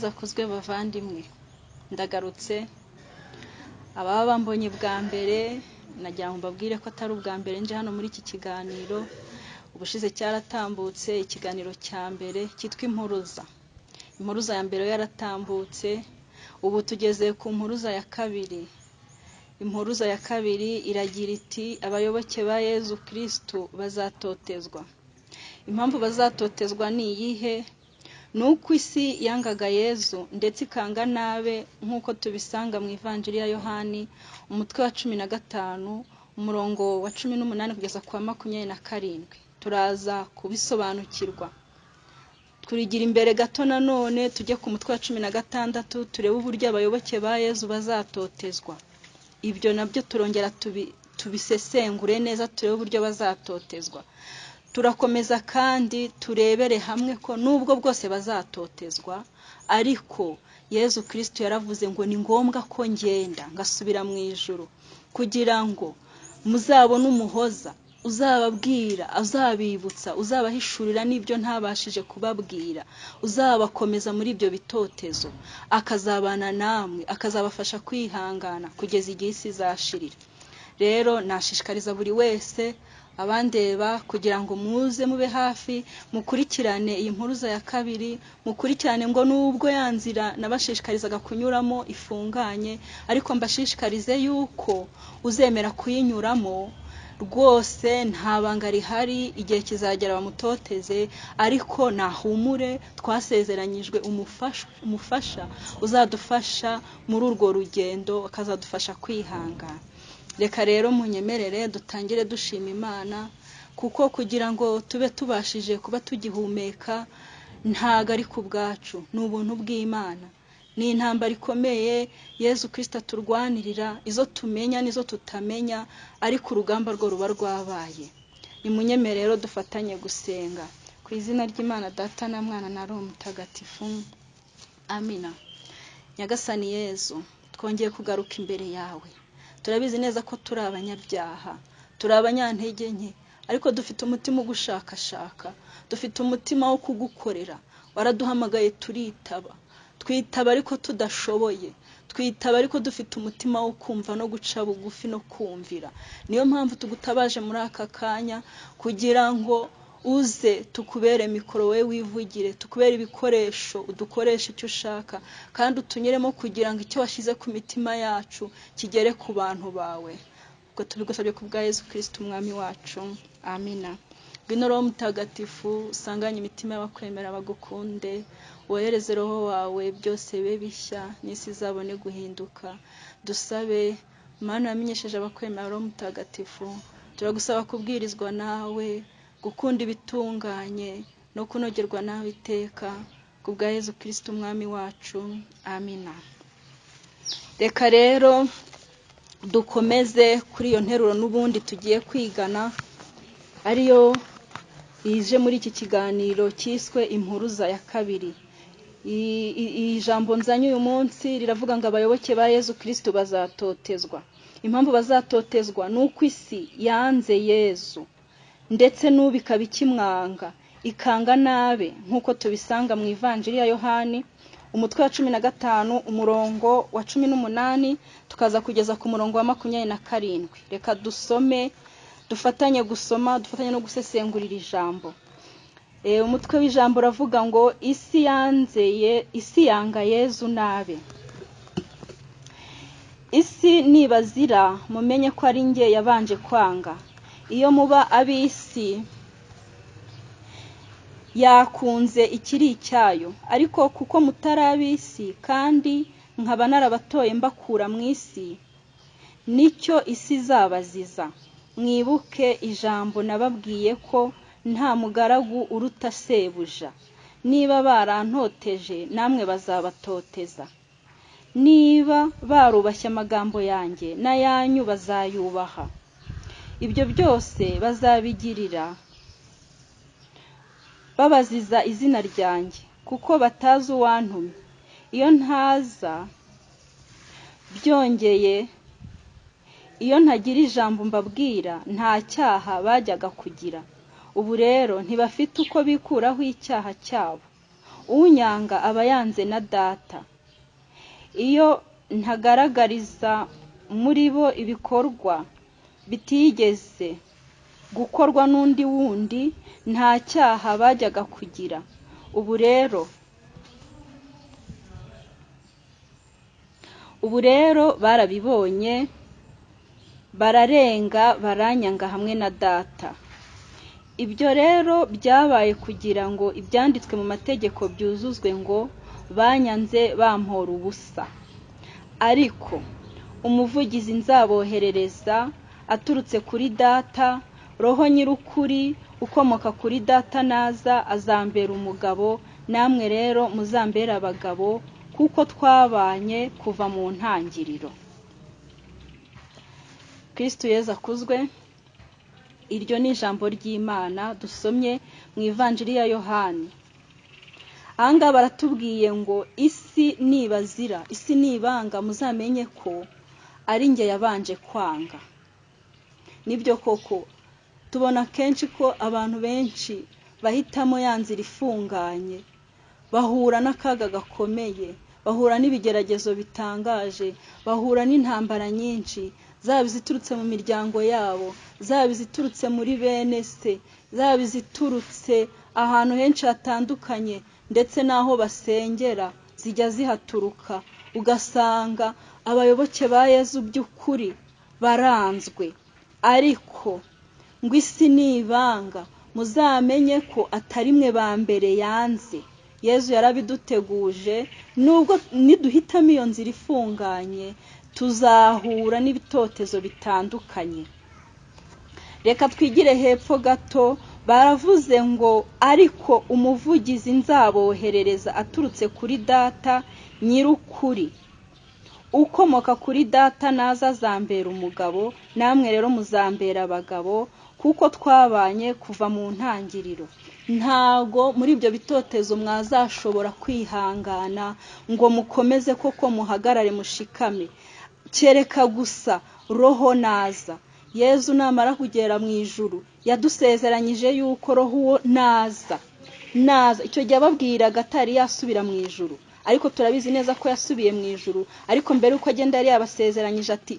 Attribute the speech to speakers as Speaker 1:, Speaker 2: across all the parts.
Speaker 1: Yezu akuzwe bavandimwe, ndagarutse. Ababa bambonye bwa mbere nagira ngo mbabwire ko atari ubwa mbere nje hano muri iki kiganiro. Ubushize cyaratambutse, ikiganiro cya mbere cyitwa Impuruza. Impuruza ya mbere yaratambutse, ubu tugeze ku mpuruza ya kabiri. Impuruza ya kabiri iragira iti: abayoboke ba Yezu Kristu bazatotezwa. Impamvu bazatotezwa ni iyihe? Ni uko isi yangaga Yezu ndetse ikanga n'abe, nk'uko tubisanga mu Ivanjiri ya Yohani umutwe wa 15 umurongo wa 18 kugeza ku wa 27. Turaza kubisobanukirwa. Turigira imbere gato nanone tujye ku mutwe wa 16 turebe uburyo abayoboke ba Yezu bazatotezwa. Ibyo nabyo turongera tubisesengure neza, turebe uburyo bazatotezwa. Turakomeza kandi turebere hamwe ko nubwo bwose bazatotezwa, ariko Yezu Kristu yaravuze ngo ni ngombwa ko ngenda ngasubira mu ijuru kugira ngo muzabone umuhoza uzababwira, uzabibutsa, uzabahishurira n'ibyo ntabashije kubabwira, uzabakomeza muri ibyo bitotezo, akazabana namwe, akazabafasha kwihangana kugeza igihe isi izashirira. Rero nashishikariza buri wese abandeba kugira ngo muze mube hafi, mukurikirane iyi mpuruza ya kabiri, mukurikirane ngo nubwo ya nzira nabashishikarizaga kunyuramo ifunganye, ariko mbashishikarize yuko uzemera kuyinyuramo rwose nta banga rihari, igihe kizagera bamutoteze, ariko nahumure, twasezeranyijwe umufasha uzadufasha muri urwo rugendo, akazadufasha kwihangana. Reka rero munyemerere dutangire dushima Imana, kuko kugira ngo tube tubashije kuba tugihumeka ntago ari ku bwacu, ni ubuntu bw'Imana. Ni intambara ikomeye Yezu Kristu aturwanirira, izo tumenya n'izo tutamenya, ariko urugamba rwo ruba rwabaye. Nimunyemere rero dufatanye gusenga. Ku izina ry'Imana Data na Mwana na Roho Mutagatifu. Amina. Nyagasani Yezu, twongeye kugaruka imbere yawe. Turabizi neza ko turi abanyabyaha, turi abanyantege nke, ariko dufite umutima ugushakashaka, dufite umutima wo kugukorera. Waraduhamagaye turitaba, twitaba ariko tudashoboye, twitaba ariko dufite umutima wo kumva no guca bugufi no kumvira. Niyo mpamvu tugutabaje muri aka kanya kugira ngo uze tukubere mikoro, we wivugire, tukubere ibikoresho, udukoreshe icyo ushaka, kandi utunyuremo kugira ngo icyo washyize ku mitima yacu kigere ku bantu bawe. Ubwo tubigusabye ku bwa Yezu Kristu umwami wacu. Amina. Ngwino Roho Mutagatifu, usanganye imitima y'abakwemera bagukunde, wohereze Roho wawe byose bibe bishya n'isi izabone guhinduka. Dusabe Mana wamenyesheje abakwemera Roho Mutagatifu, turagusaba kubwirizwa nawe, gukunda ibitunganye no kunogerwa nawe iteka, ku bwa Yezu Kristu umwami wacu. Amina. Reka rero dukomeze kuri iyo nteruro n'ubundi tugiye kwigana, ariyo ije muri iki kiganiro cyiswe Impuruza ya kabiri. Iri jambo nzanye uyu munsi riravuga ngo abayoboke ba Yezu Kristu bazatotezwa. Impamvu bazatotezwa ni uko isi yanze Yezu, ndetse n'ubu ikaba ikimwanga, ikanga n'abe, nk'uko tubisanga mu Ivanjiri ya Yohani umutwe wa 15 umurongo wa 18 tukaza kugeza ku murongo wa 27. Reka dusome, dufatanye gusoma, dufatanye no gusesengurira ijambo. Umutwe w'ijambo uravuga ngo isi yanzeye, isi yanga Yezu n'abe. Isi nibazira mumenye ko ari njye yabanje kwanga. Iyo muba ab'isi yakunze ikiri icyayo, ariko kuko mutari ab'isi kandi nkaba narabatoye mbakura mu isi, nicyo isi izabaziza. Mwibuke ijambo nababwiye ko nta mugaragu uruta sebuja. Niba barantoteje namwe bazabatoteza. Niba barubashye amagambo yanjye n'ayanyu bazayubaha. Ibyo byose bazabigirira babaziza izina ryanjye, kuko batazi uwantumye. Iyo ntaza byongeye, iyo ntagira ijambo mbabwira, nta cyaha bajyaga kugira. Ubu rero ntibafite uko bikuraho icyaha cyabo. Unyanga aba yanze na Data. Iyo ntagaragariza muri bo ibikorwa bitigeze gukorwa n'undi wundi, nta cyaha bajyaga kugira. Ubu rero barabibonye, bararenga, baranyanga hamwe na Data. Ibyo rero byabaye kugira ngo ibyanditswe mu mategeko byuzuzwe ngo banyanze bampora ubusa. Ariko umuvugizi nzaboherereza aturutse kuri Data, Roho nyir'ukuri ukomoka kuri Data naza azambera umugabo, namwe rero muzambere abagabo, kuko twabanye kuva mu ntangiriro. Kristu Yezu akuzwe. Iryo ni ijambo ry'Imana dusomye mu Ivanjiri ya Yohani. Aha ngaha baratubwiye ngo isi nibazira, isi nibanga, muzamenye ko ari njye yabanje kwanga. Nibyo koko tubona kenshi ko abantu benshi bahitamo ya nzira ifunganye, bahura n'akaga gakomeye, bahura n'ibigeragezo bitangaje, bahura n'intambara nyinshi, zaba iziturutse mu miryango yabo, zaba iziturutse muri bene se, zaba iziturutse ahantu henshi hatandukanye, ndetse n'aho basengera zijya zihaturuka. Ugasanga abayoboke ba Yezu by'ukuri baranzwe. Ariko ngo isi nibanga, muzamenye ko atari mwe ba mbere yanze. Yezu yarabiduteguje, nubwo niduhitamo iyo nzira ifunganye tuzahura n'ibitotezo bitandukanye. Reka twigire hepfo gato, baravuze ngo ariko umuvugizi nzaboherereza aturutse kuri Data nyir'ukuri, ukomoka kuri Data naza azambera umugabo, namwe rero muzambera abagabo, kuko twabanye kuva mu ntangiriro. Ntago muri ibyo bitotezo mwazashobora kwihangana ngo mukomeze koko muhagarare mushikame, kereka gusa Roho naza. Yezu namara kugera mu ijuru yadusezeranyije yuko Roho uwo naza, icyo gihe ababwiraga atari yasubira mu ijuru, ariko turabizi neza ko yasubiye mu ijuru. Ariko mbere uko agenda yari yabasezeranyije ati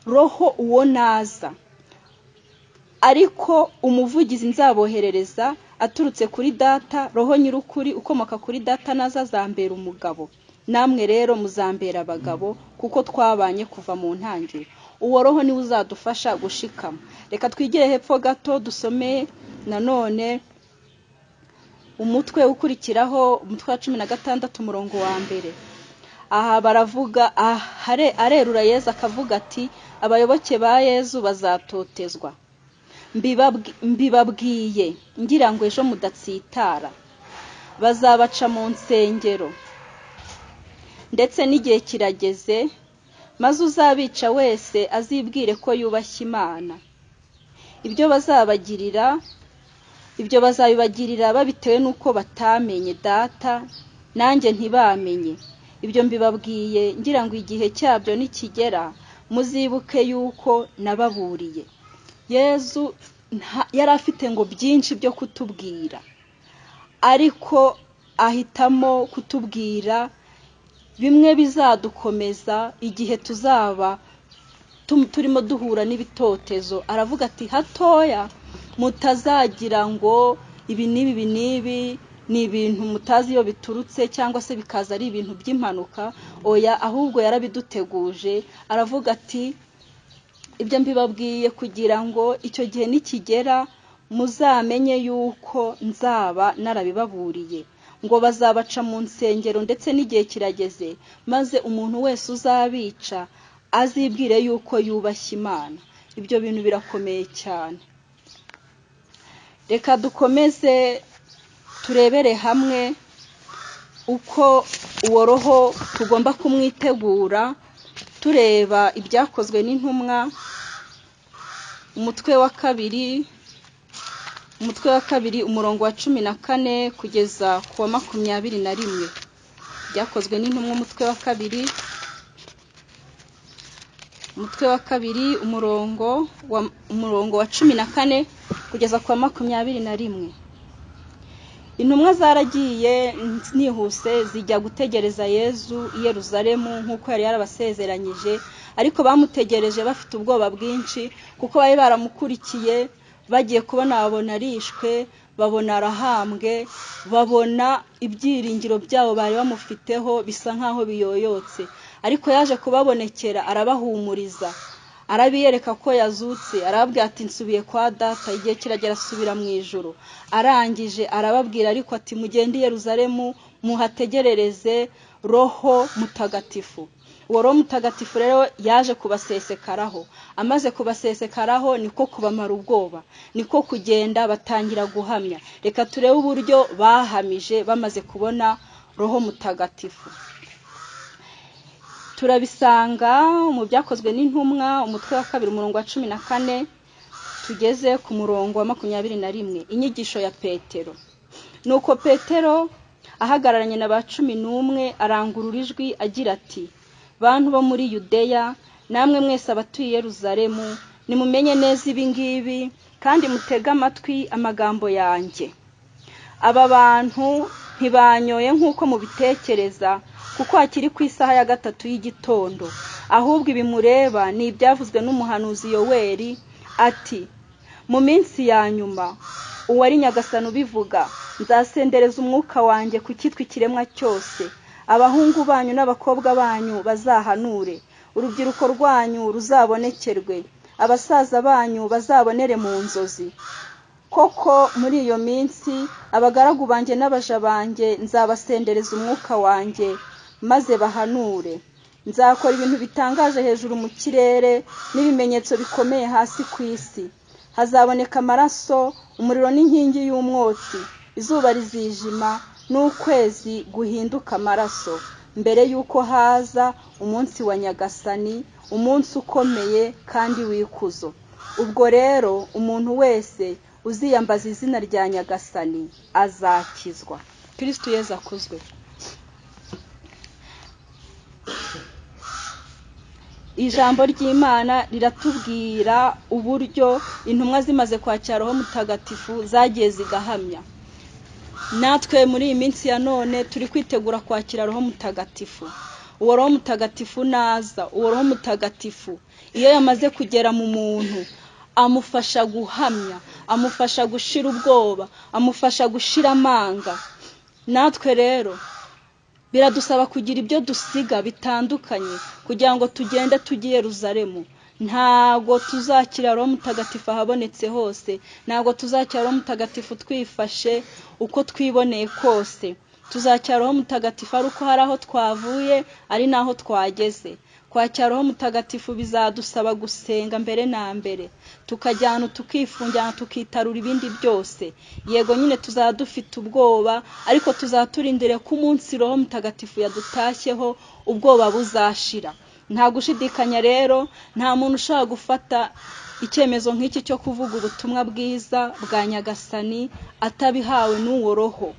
Speaker 1: Roho uwo naza, ariko umuvugizi nzaboherereza aturutse kuri Data, Roho nyir'ukuri ukomoka kuri Data naza azambera umugabo, namwe rero muzambera abagabo, kuko twabanye kuva mu ntangiriro. Uwo Roho niwe uzadufasha gushikama. Reka twigire hepfo gato dusome nanone umutwe ukurikiraho, umutwe wa 16 umurongo wa 1. Aha baravuga, arerura Yezu akavuga ati abayoboke ba Yezu bazatotezwa. Mbibabwiye ngira ngo ejo mudatsitara. Bazabaca mu nsengero, ndetse n'igihe kirageze, maze uzabica wese azibwire ko yubashye Imana. Ibyo bazabibagirira babitewe n'uko batamenye Data, nanjye ntibamenye. Ibyo mbibabwiye ngira ngo igihe cyabyo nikigera muzibuke yuko nababuriye. Yezu yari afite ngo byinshi byo kutubwira, ariko ahitamo kutubwira bimwe bizadukomeza igihe tuzaba turimo duhura n'ibitotezo. Aravuga ati hatoya mutazagira ngo ibi n'ibi n'ibi ni ibintu mutazi iyo biturutse, cyangwa se bikaza ari ibintu by'impanuka. Oya, ahubwo yarabiduteguje. Aravuga ati ibyo mbibabwiye kugira ngo icyo gihe nikigera muzamenye yuko nzaba narabibaburiye. Ngo bazabaca mu nsengero, ndetse n'igihe kirageze, maze umuntu wese uzabica azibwire yuko yubashye Imana. Ibyo bintu birakomeye cyane. Reka dukomeze turebere hamwe uko uwo Roho tugomba kumwitegura, tureba ibyakozwe n'intumwa, umutwe wa 2 umurongo wa 14 kugeza ku wa 21. Ibyakozwe n'intumwa umutwe wa 2 umurongo wa 14 kugeza ku wa 21. Intumwa zaragiye nihuse zijya gutegereza Yezu i Yerusalemu nk'uko yari yarabasezeranyije, ariko bamutegereje bafite ubwoba bwinshi kuko bari baramukurikiye, bagiye kubona babona arishwe, babona arahambwe, babona ibyiringiro byabo bari bamufiteho bisa nkaho biyoyotse. Ariko yaje kubabonekera arabahumuriza, arabiyereka ko yazutse, arababwira ati nsubiye kwa data, igihe kiragera asubira mu ijuru. Arangije arababwira ariko ati mugende i Yerusalemu muhategerereze Roho Mutagatifu. Uwo Roho Mutagatifu rero yaje kubasesekaraho, amaze kubasesekaraho niko kubamara ubwoba, niko kugenda batangira guhamya. Reka turebe uburyo bahamije bamaze kubona Roho Mutagatifu. Turabisanga mu Byakozwe n'Intumwa umutwe wa 2 umurongo wa 14 tugeze ku murongo wa 21. Inyigisho ya Petero. Nuko Petero ahagararanye na ba 11 arangurura ijwi agira ati: bantu bo muri Yudeya namwe mwese abatuye Yerusalemu, nimumenye neza ibi ngibi kandi mutege amatwi amagambo yanjye. Aba bantu ntibanyoye nk'uko mubitekereza, kuko hakiri ku isaha ya 3 y'igitondo. Ahubwo ibi mureba ni ibyavuzwe n'umuhanuzi Yoweri ati: mu minsi ya nyuma uwari Nyagasani ubivuga, nzasendereza umwuka wanjye ku cyitwa ikiremwa cyose. Abahungu banyu n'abakobwa banyu bazahanure, urubyiruko rwanyu ruzabonekerwe, abasaza banyu bazabonere mu nzozi. Koko muri iyo minsi abagaragu banjye n'abaja banjye nzabasendereza umwuka wanjye maze bahanure. Nzakora ibintu bitangaje hejuru mu kirere n'ibimenyetso bikomeye hasi ku isi. Hazaboneka amaraso, umuriro n'inkingi y'umwotsi, izuba rizijima n'ukwezi guhinduka amaraso, mbere y'uko haza umunsi wa Nyagasani, umunsi ukomeye kandi w'ikuzo. Ubwo rero umuntu wese uziyambaza izina rya Nyagasani azakizwa. Kristo Yezu akuzwe. Ijambo ry'Imana riratubwira uburyo intumwa zimaze kwakira Roho Mutagatifu zagiye zigahamya. Natwe muri iyi minsi ya none turi kwitegura kwakira Roho Mutagatifu. Uwo Roho Mutagatifu naza, uwo Roho Mutagatifu iyo yamaze kugera mu muntu amufasha guhamya, amufasha gushira ubwoba, amufasha gushira amanga. Natwe rero biradusaba kugira ibyo dusiga bitandukanye kugira ngo tugende tujye Yerusalemu. Ntago tuzakira Roho Mutagatifu ahabonetse hose, ntago tuzakira Roho Mutagatifu twifashe uko twiboneye kose. Tuzakira Roho Mutagatifu ari uko hari aho twavuye ari naho twageze. Kwakira Roho Mutagatifu bizadusaba gusenga mbere na mbere, tukajyana tukifungirana, tukitarura ibindi byose. Yego nyine tuzaba dufite ubwoba, ariko tuzaturindire ko umunsi Roho Mutagatifu yadutashyeho ubwoba buzashira. Nta gushidikanya rero, nta muntu ushobora gufata icyemezo nk'iki cyo kuvuga ubutumwa bwiza bwa Nyagasani atabihawe n'uwo Roho.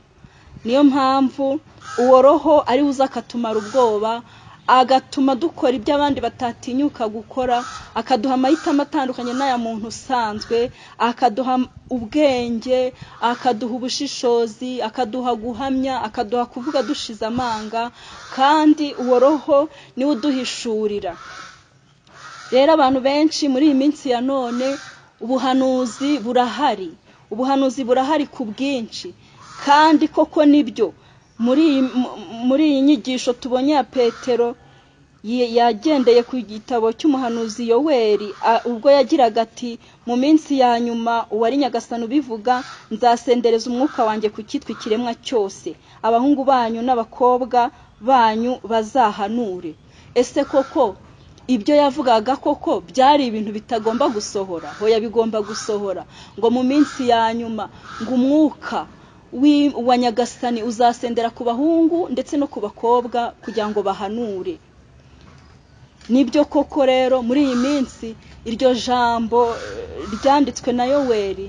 Speaker 1: Niyo mpamvu uwo Roho ari uza akatumara ubwoba, agatuma dukora ibyo abandi batatinyuka gukora, akaduha amahitamo atandukanye n'aya muntu usanzwe, akaduha ubwenge, akaduha ubushishozi, akaduha guhamya, akaduha kuvuga dushize amanga, kandi uwo Roho niwe uduhishurira. Rero abantu benshi muri iyi minsi ya none ubuhanuzi burahari, ubuhanuzi burahari ku bwinshi, kandi koko nibyo. Muri iyi nyigisho tubonye ya Petero yagendeye ku gitabo cy'umuhanuzi Yoweri, ubwo yagiraga ati: mu minsi ya nyuma uwari Nyagasani ubivuga, nzasendereza umwuka wanjye ku cyitwa ikiremwa cyose, abahungu banyu n'abakobwa banyu bazahanure. Ese koko ibyo yavugaga koko byari ibintu bitagomba gusohora? Hoya, bigomba gusohora. Ngo mu minsi ya nyuma ngo umwuka wa Nyagasani uzasendera ku bahungu ndetse no ku bakobwa kugira ngo bahanure. Nibyo koko rero muri iyi minsi iryo jambo ryanditswe na Yoweri,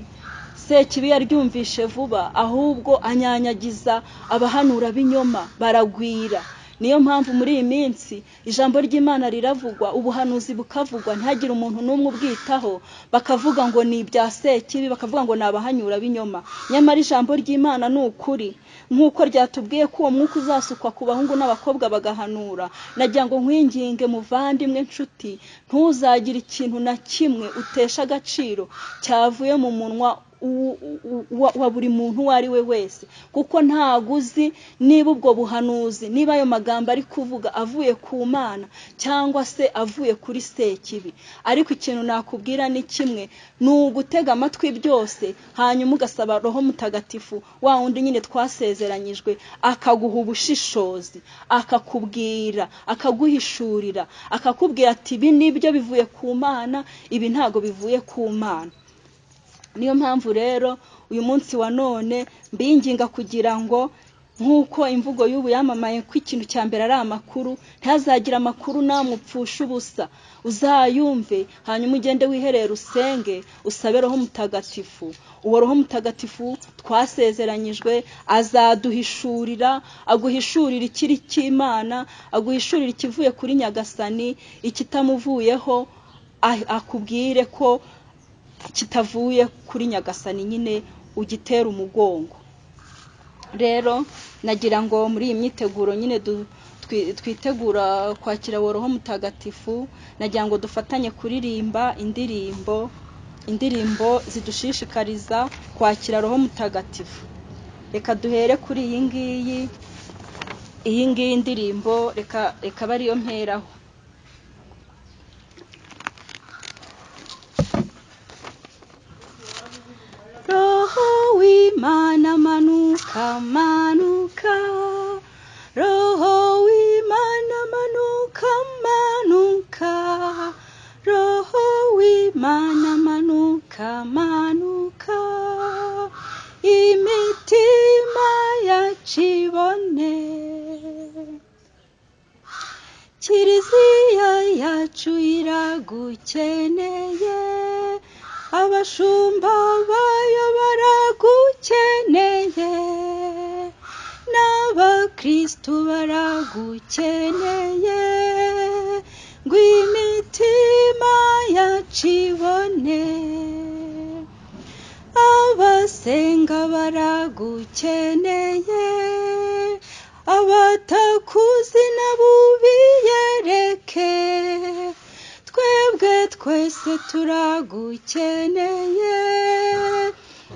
Speaker 1: Sekibi yaryumvishe vuba, ahubwo anyanyagiza abahanura b'inyoma baragwira. Niyo mpamvu muri iyi minsi ijambo ry'Imana riravugwa, ubuhanuzi bukavugwa, ntihagire umuntu n'umwe ubwitaho, bakavuga ngo ni ibya Sekibi, bakavuga ngo ni abahanyura b'inyoma. Nyamara ijambo ry'Imana ni ukuri, nk'uko ryatubwiye ko uwo mwuka uzasukwa ku bahungu n'abakobwa bagahanura. Nagira ngo nkwinginge muvandimwe nshuti, ntuzagire ikintu na kimwe utesha agaciro cyavuye mu munwa wa buri muntu uwo ari we wese, kuko ntago uzi niba ubwo buhanuzi, niba ayo magambo ari kuvuga avuye ku Mana cyangwa se avuye kuri Sekibi. Ariko ikintu nakubwira ni kimwe, ni ugutega amatwi byose, hanyuma ugasaba Roho Mutagatifu wa wundi nyine twasezeranyijwe, akaguha ubushishozi, akakubwira, akaguhishurira, akakubwira ati ibi nibyo bivuye ku Mana, ibi ntago bivuye ku Mana. Niyo mpamvu rero uyu munsi wa none mbinginga kugira ngo nk'uko imvugo y'ubu yamamaye ko ikintu cya mbere ari amakuru, ntihazagira amakuru namwe upfusha ubusa, uzayumve hanyuma ugende wiherere usenge, usabe Roho Mutagatifu. Uwo Roho Mutagatifu twasezeranyijwe azaduhishurira, aguhishurira ikiri cy'Imana, aguhishurira ikivuye kuri Nyagasani, ikitamuvuyeho akubwire ko kitavuye kuri Nyagasani nyine ugitera umugongo. Rero nagira ngo muri iyi myiteguro nyine twitegura kwakira Roho Mutagatifu, nagira ngo dufatanye kuririmba indirimbo zidushishikariza kwakira Roho Mutagatifu. Reka duhere kuri iyi ngiyi ndirimbo, reka bariyo mperaho. Roho w'Imana manuka manuka, Roho w'Imana manuka manuka, Roho w'Imana manuka manuka, imitima yacu ibone, Kiliziya yacu iragukeneye, abashumba bayo baragukeneye, n'abakristu baragukeneye, ngo imitima yacu ibone, abasenga baragukeneye, abatakuzi nabo ubiyereke, twebwe twese turagukeneye,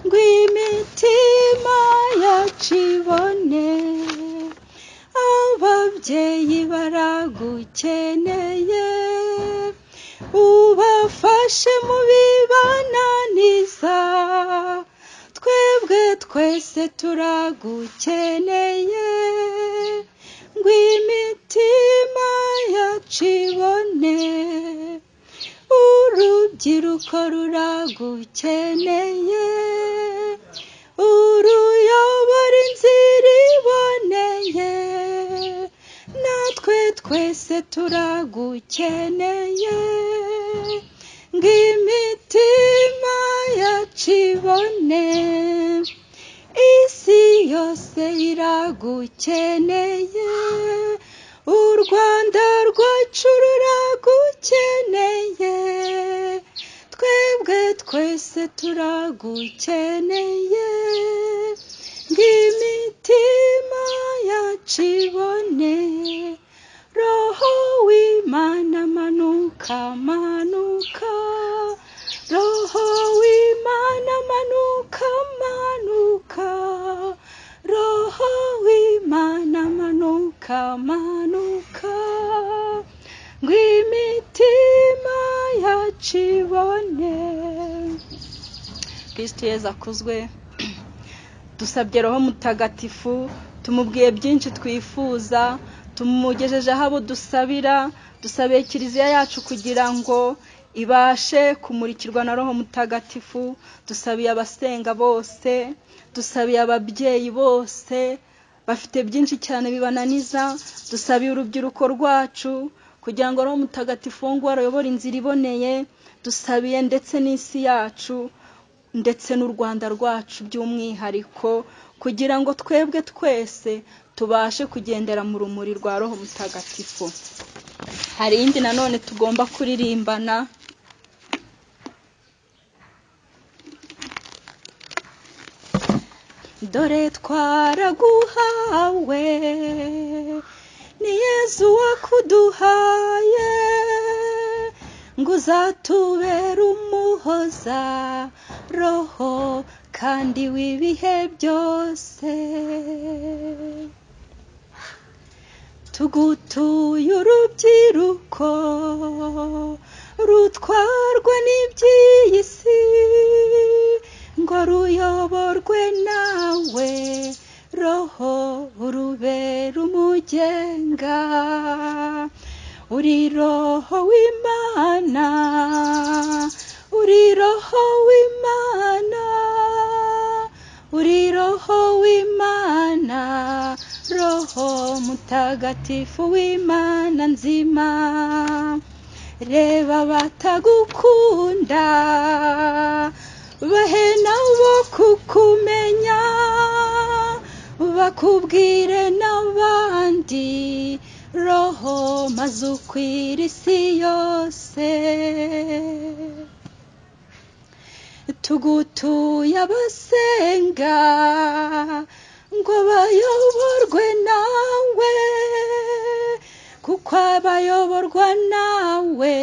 Speaker 1: ngo imitima yacu ibone, ababyeyi baragukeneye, ubafashe mu bibananiza, twebwe twese turagukeneye, ngo imitima yacu ibone, urubyiruko ruragukeneye, uruyobora inzira iboneye, natwe twese turagukeneye, ngo imitima yacu ibone, isi yose iragukeneye, u Rwanda rwacu ruragukeneye, twebwe twese turagukeneye, ngo imitima yacu ibone, Roho w'Imana manuka manuka, Roho w'Imana manuka manuka, Roho w'Imana manuka manuka, ngo imitima yacu ibone. Kristo Yezu akuzwe. Dusabye Roho Mutagatifu, tumubwiye byinshi twifuza, tumugejejeho abo dusabira, dusabiye Kiliziya yacu kugira ngo ibashe kumurikirwa na Roho Mutagatifu, dusabiye abasenga bose, dusabiye ababyeyi bose bafite byinshi cyane bibananiza, dusabiye urubyiruko rwacu kugira ngo Roho Mutagatifu ngo arayobore inzira iboneye, dusabiye ndetse n'isi yacu ndetse n'u Rwanda rwacu by'umwihariko, kugira ngo twebwe twese tubashe kugendera mu rumuri rwa Roho Mutagatifu. Hari indi nanone tugomba kuririmbana. Dore twaraguhawe, ni Yezu wakuduhaye, ngo uzatubere umuhoza roho kandi w'ibihe byose. Tugutuye urubyiruko rutwarwa n'iby'iyi si, ngo ruyoborwe nawe roho urubere umugenga. Uri roho w'Imana, uri roho w'Imana, uri roho w'Imana, roho mutagatifu w'Imana nzima. Reba batagukunda, bahe nabo kukumenya, bakubwire n'abandi, roho maze ukwira isi yose. Tugutuye abasenga, ngo bayoborwe nawe, kuko abayoborwa nawe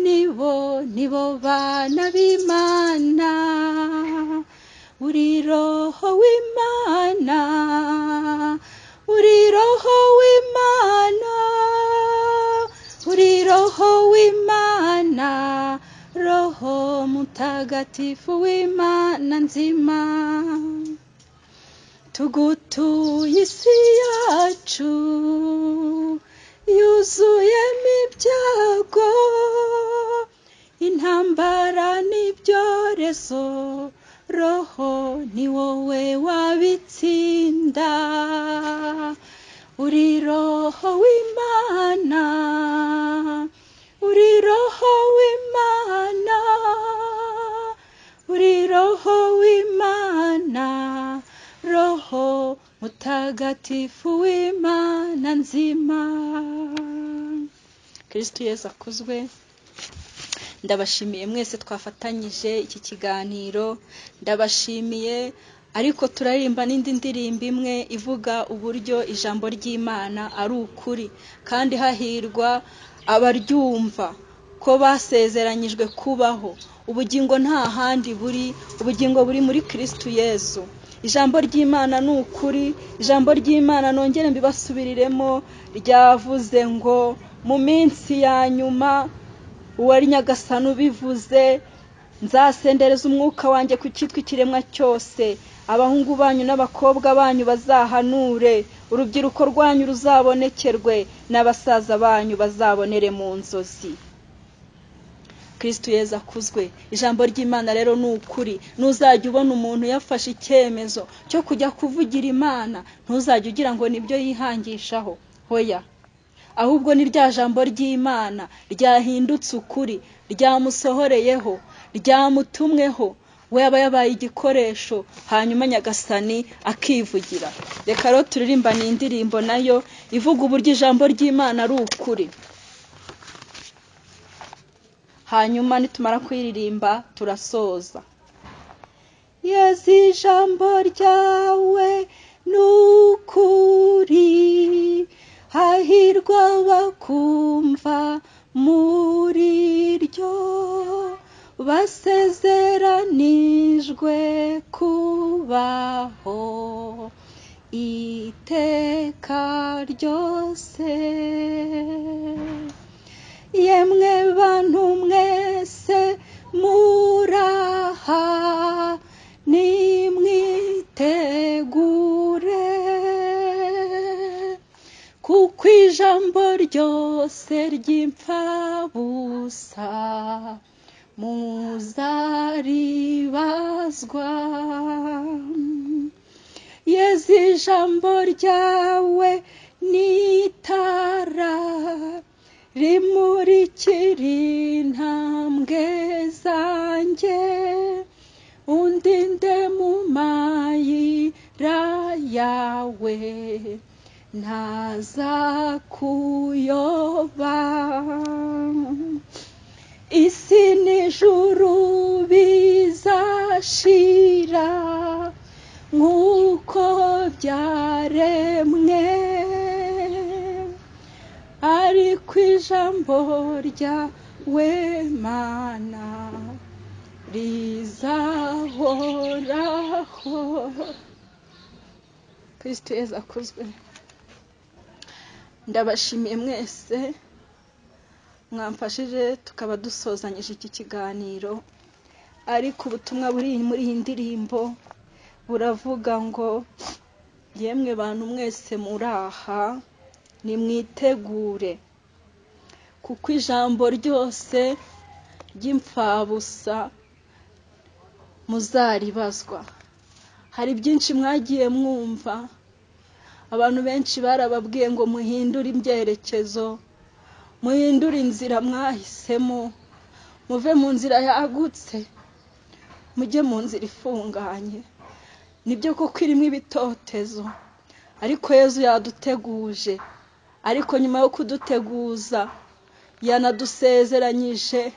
Speaker 1: nibo bana b'Imana. Uri roho w'Imana, uri roho w'Imana, uri roho w'Imana, roho mutagatifu w'Imana nzima. Tugutuye isi yacu yuzuyemo ibyago, intambara n'ibyorezo, roho ni wowe wabitsinda. Uri roho w'Imana, uri roho w'Imana, uri roho w'Imana, roho mutagatifu w'Imana nzima. Kristo Yesu akuzwe. Ndabashimiye mwese twafatanyije iki kiganiro, ndabashimiye. Ariko turaririmba n'indi ndirimbo imwe ivuga uburyo ijambo ry'Imana ari ukuri, kandi hahirwa abaryumva ko basezeranyijwe kubaho. Ubugingo nta handi buri, ubugingo buri muri Kristo Yesu. Ijambo ry'Imana ni ukuri. Ijambo ry'Imana nongere mbibasubiriremo, ryavuze ngo mu minsi ya nyuma, uwari Nyagasani ubivuze, nzasendereza umwuka wanjye ku cyitwa ikiremwa cyose, abahungu banyu n'abakobwa banyu bazahanure, urubyiruko rwanyu ruzabonekerwe, n'abasaza banyu bazabonere mu nzozi. Kristo Yesu akuzwe. Ijambo ry'Imana rero ni ukuri. Nuzajya ubona umuntu yafashe icyemezo cyo kujya kuvugira Imana, ntuzajya ugira ngo nibyo yihangishaho, hoya, ahubwo ni rya jambo ry'Imana ryahindutse ukuri, ryamusohoreyeho, ryamutumweho, we aba yabaye igikoresho, hanyuma Nyagasani akivugira. Reka rero turirimbane indirimbo nayo ivuga uburyo ijambo ry'Imana ari ukuri. Hanyuma nitumara kuyiririmba turasoza. Yezu ijambo ryawe ni ukuri, hahirwa bakumva muri ryo, basezeranijwe kubaho iteka ryose. Yemwe bantu mwese muraha, nimwitegure, kuko ijambo ryose ry'imfabusa muzaribazwa. Yezu ijambo ryawe ni itara rimurikira intambwe zanjye, undinde mu mayira yawe ntazakuyoba. Isi n'ijuru bizashira nk'uko byaremwe, ariko ijambo ryawe Mana rizahoraho. Kristo Yezu akuzwe. Ndabashimiye mwese mwamfashije tukaba dusozanyije iki kiganiro, ariko ubutumwa buri muri iyi ndirimbo buravuga ngo yemwe bantu mwese muraha nimwitegure, kuko ijambo ryose ry'imfabusa muzaribazwa. Hari byinshi mwagiye mwumva, abantu benshi barababwiye ngo muhindure ibyerekezo, muhindure inzira mwahisemo, muve mu nzira yagutse mujye mu nzira ifunganye. Nibyo koko irimo ibitotezo, ariko Yezu yaduteguje, ariko nyuma yo kuduteguza yanadusezeranyije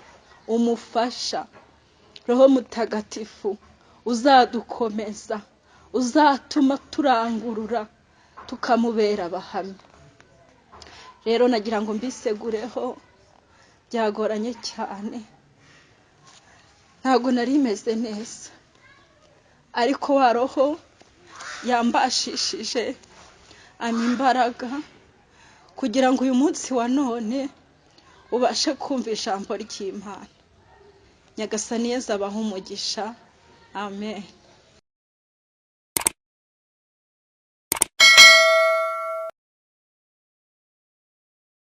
Speaker 1: umufasha, Roho Mutagatifu uzadukomeza, uzatuma turangurura tukamubera abahamya. Rero nagira ngo mbisegureho, byagoranye cyane, ntabwo nari meze neza, ariko wa Roho yambashishije ampa imbaraga kugira ngo uyu munsi wa none ubashe kumva ijambo ry'Imana. Nyagasani Yezu abahe umugisha. Amen.